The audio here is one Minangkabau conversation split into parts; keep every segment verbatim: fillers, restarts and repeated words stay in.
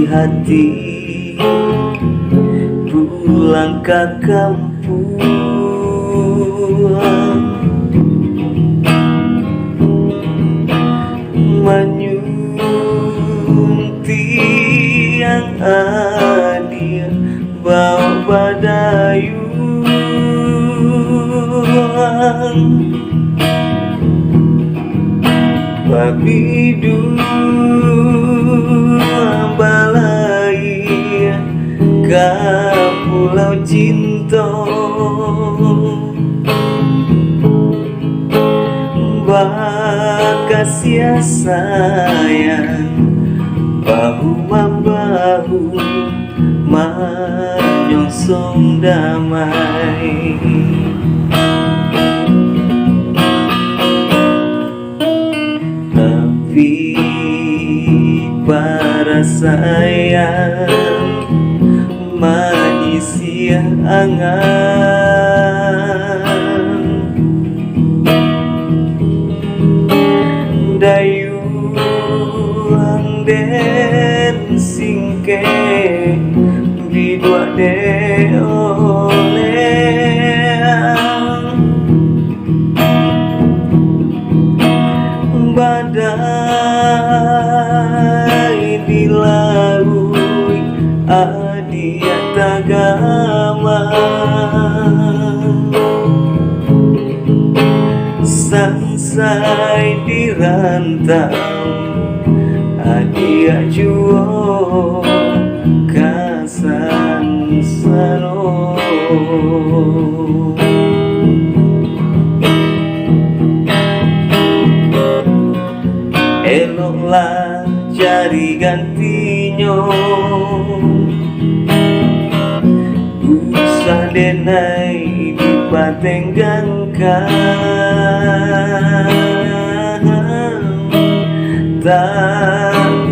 hati pulang ka kampuang. Manyuntiang adia bawok badayuang. Babiduang balayia ka Pulau Cinto. Bakasiah sayang, bahu-mambahu, manyongsong damai. Tapi parasaian manyisiah angan. Dayuang den singkek, biduak dek oleang. Badai di lauik, adiak tagama. Sansai di rantau, adiak juo ka sansaro. Eloklah cari gantinyo, usah denai dipatenggangkan. Takuno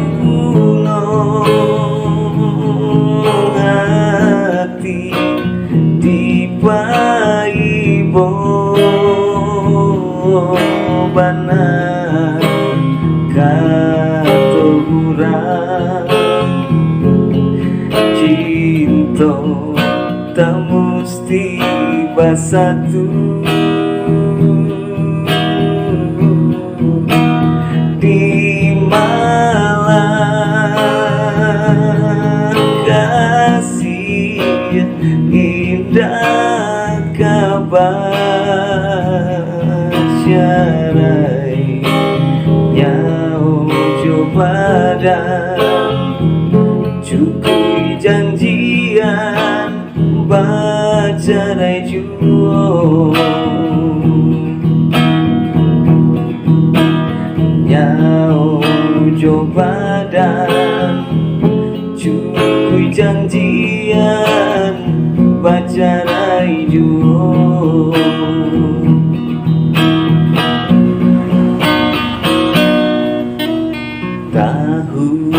hati dipaibo bana kato urang. Cinto tak musti basatu di malam kasih, indak ka bacarai nyawa jo badan. Cukuik janjian, bacarai juo. Nyawa jo badan, cukuik janjian, bacarai juo. Tahun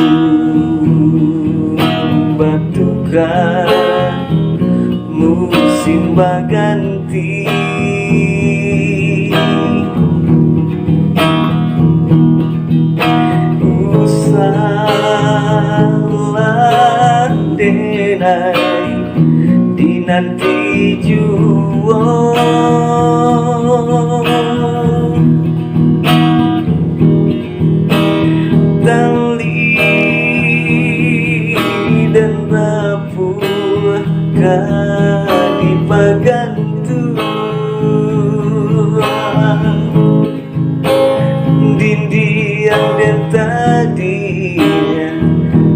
batuka, musim baganti. Usahlah denai dinanti juo. Tali den rapuah ka dipagantuang. Dindiang den tadiang,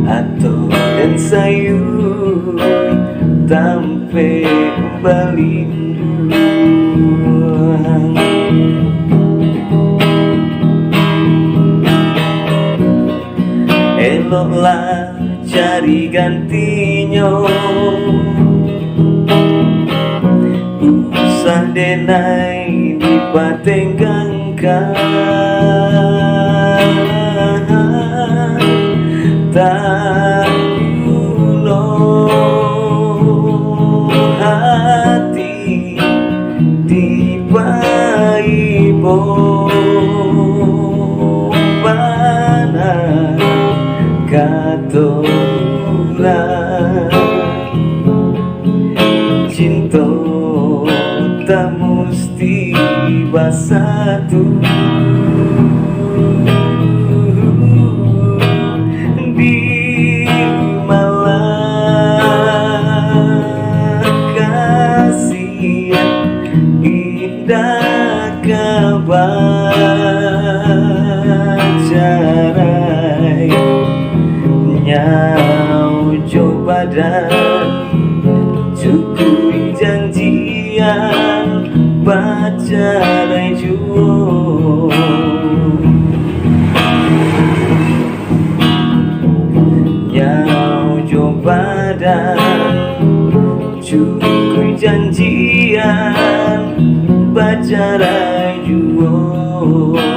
atau den sayuik tampek balinduang. Eloklah cari gantinyo, usah denai dipatenggangkan. Takuno hati dipaibo bana kato basatu di malam kasihan, indah ka bacarai. Nyawa jo badan cukuik janjian bacarai juo. Nyawa jo badan cukuik janjian bacarai juo.